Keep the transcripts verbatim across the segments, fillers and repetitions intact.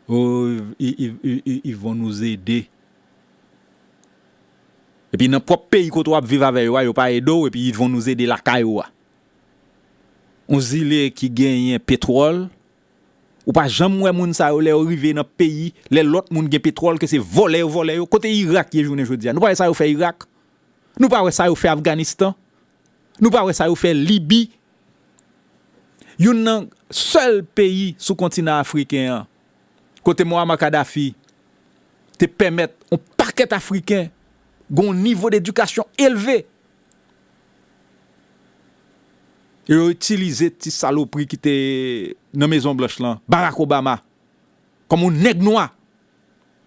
Oh, ils, ils, ils, ils- ils vont nous aider. Epi nan pwòp peyi kote w ap viv avè yo a, yo pa ede w, epi ils vont nous aider lakay ou a. Yon zile ki genyen petwòl, ou pa janm wè moun sa yo lè yo rive nan peyi, lè lòt moun gen petwòl, ke se vòlè yo vòlè yo. Kote Irak ye jounen jodi a? Nou pa wè sa yo fè Irak? Nou pa wè sa yo fè Afganistan? Nou pa wè sa yo fè Libi? Youn nan sèl peyi sou kontinan afriken an, kote Muammar Kadhafi te pèmèt yon pakèt Afriken gen yon nivo dedikasyon elve. E yo itilize ti salopri ki te nan Mezon Blanch lan, Barack Obama, kòm yon nèg nwa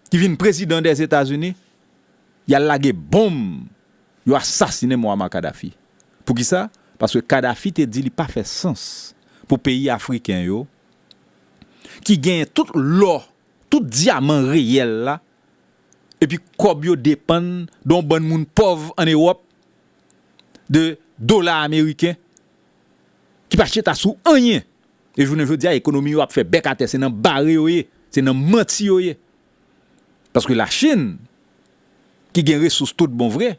ki vin prezidan Dèzetazini, y al lage bonm, yo asasinen Muammar Kadhafi. Poukisa? Paske Kadhafi te di li pa fè sans pou peyi afriken yo, ki genyen tout lò, tout dyaman reyèl la, epi kòb yo depann de yon bann moun pòv ann Ewòp, de dola ameriken, ki pa chita sou anyen. E jounen jodi a, ekonomi yo ap fè bèk atè, se nan bare yo ye, se nan manti yo ye. Paske Lachin, ki gen resous tout bon vre,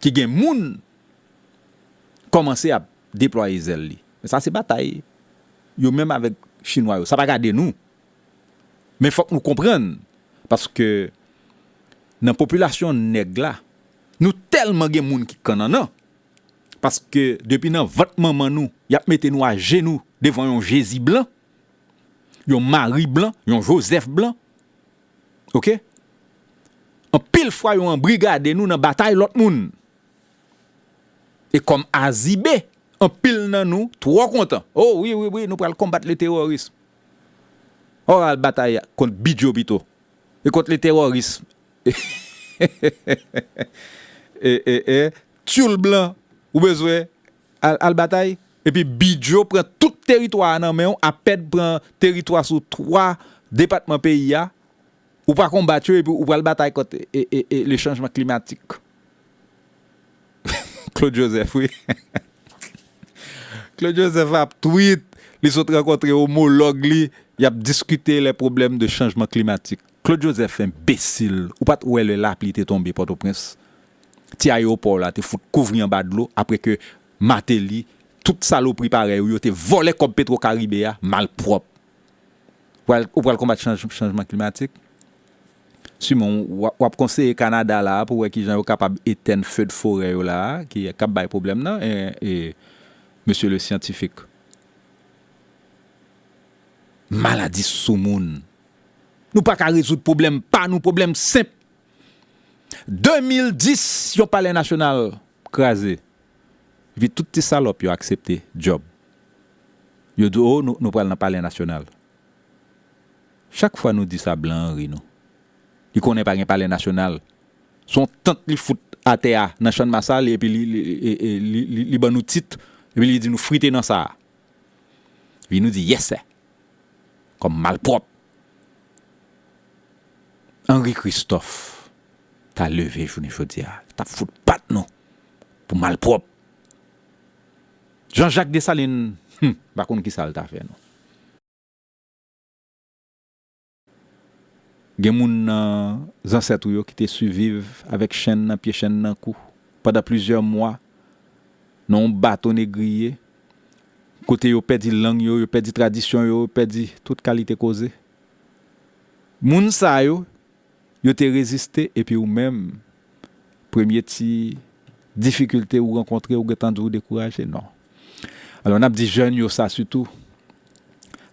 ki gen moun, kòmanse ap deplwaye zèl li. Men sa se batay yo menm avèk Chinwa yo. Sa pa gade nou. Men fòk nou konprann, paske nan popilasyon nèg la, nou tèlman gen moun ki kannannan, paske depi nan vant manman nou, y ap mete nou ajenou devan yon Jezi blan, yon Mari blan, yon Jozèf blan, oke? Anpil fwa, yo anbrigade nou nan batay lòt moun. E kòm azibe, anpil nan nou twò kontan. Oh, wi, wi, wi, nou pral konbat le teworism. Oh, al batay kont Bidjo pito. E kont le teworism. E, e, e, tyoul blan, ou bezwen al, al batay? Epi Bidjo pran tout teritwa a nan men w, APED pran teritwa sou twa depatman peyi a. Ou pa konbat yo epi ou pral batay kont e, e, e, le chanjman klimatik. Claude Joseph, wi. Claude Joseph ap tweet, li sot rankontre omològ li, y ap diskite les problèmes de changement climatique. Claude Joseph enbesil, ou pa t wè lè lapli te tonbe Pòtoprens? Ti ayewopò la te fout kouvri anba dlo apre ke Martelly, tout salopri parèy ou yo te vòlè kòb Petro Karibe a, malpwòp. Ou pral, ou pral konbat chanj, chanjman klimatik? Simon, w ap, w ap konseye Kanada la pou wè kijan yo kapab etèn feu de forêt yo la, ki, k ap bay pwoblèm nan, e, e, mesye le syantifik. Maladi soumoun. Nou pa ka rezoud pwoblèm pa nou, pwoblèm senp. De mil dis, yon palè nasyonal kraze. Epi tout ti salòp yo aksepte djòb. Yo di, "O, nou, nou pral nan palè nasyonal." Chak fwa nou di sa, blan an ri nou. Li konnen pa gen palè nasyonal. Se yon tant li fout atè a, nan Channmas a, li, epi li, li, e, e, li, li, li ban nou tit, epi li di nou frite nan sa a. Epi nou di, "Yes, sir." Kòm malpwòp. Henri Christophe ta leve jounen jodi a, t ap fout bat nou pou malpwòp. Jean-Jacques Dessalines, hmm, m pa konn kisa l ta fè non. Gen moun nan zansèt ou yo ki te siviv avèk chenn nan pye, chenn nan kou, pandan plizyè mwa, nan yon bato negriye, kote yo pèdi lang yo, yo pèdi tradisyon yo, yo pèdi tout kalite koze. Moun sa yo, yo te reziste, epi ou menm, premye ti difikilte ou rankontre, ou gentan di ou dekouraje? Non. Alò, n ap di jèn yo sa sitou.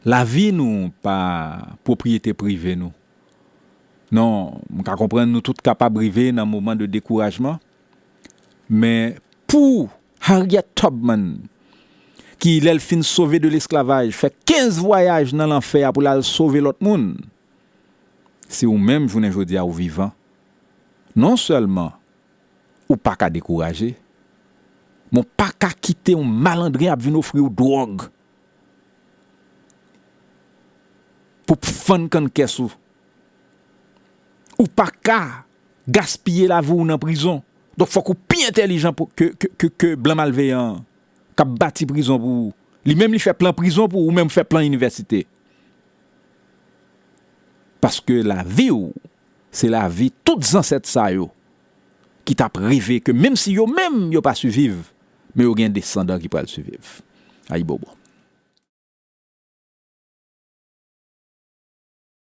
Lavi nou pa pwopriyete prive nou. Non, m ka konprann nou tout kapab rive nan moman de dekourajman, men pou Harriet Tubman, ki, lè l fin sove de lesklavaj, fè kenz vwayaj nan lanfè a pou l al sove lòt moun, si ou menm, jounen jodi a, ou vivan, non sèlman ou pa ka dekouraje, men w pa ka kite yon malandren ap vin ofri w dwòg pou fann kann kès ou. Ou pa ka gaspiye lavi w nan prizon. Donk, fòk ou pi entèlijan pou, ke, ke, ke, ke blan malveyan an k ap bati prizon pou ou. Li menm, li fè plan prizon pou ou, ou menm fè plan inivèsite. Paske lavi w, se lavi tout zansèt sa yo ki t ap reve ke menm si yo menm yo pa siviv, men yo gen desandan ki pral siviv. Ayibobo.